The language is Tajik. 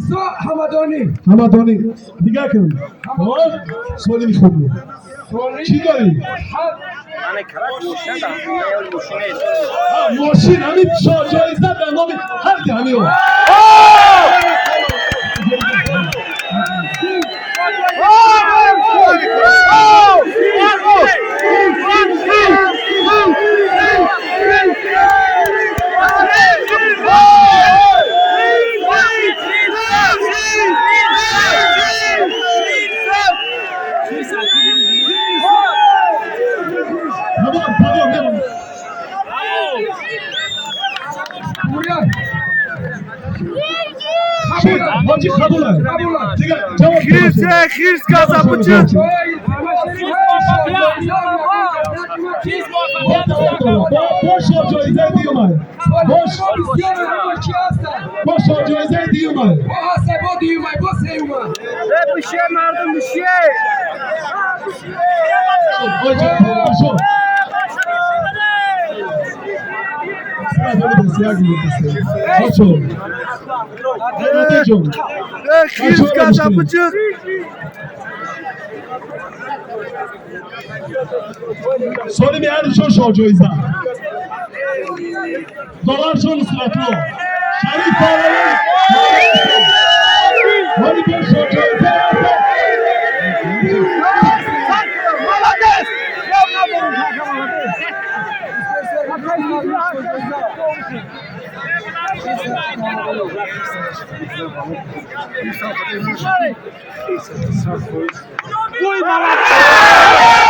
Исо Ҳамадонӣ. Ҳамадонӣ. Дигар кун. Ҳо, солими хуб буд. Чӣ дорӣ? Мошин, ҳамин ҷоиза дар номи ҳар ди ҳамио. Тамом, тамом, тамом. Ҳоҷи қабула. Дигар ҷавоб. Хирс казапучи. Бош, ҷоизаи диюмай. Бош. Бош, ҷоизаи диюмай. Мардум бишие. Бош. Бачо. Ҷон. Хирс казапучи. Солими ҳаришон шоҳ ҷоиза. Долларшон Нусратулло. Шариф Паҳлавон. Ҳоли бо шоҳ ҷоиза. Молодец! Ой, молодец!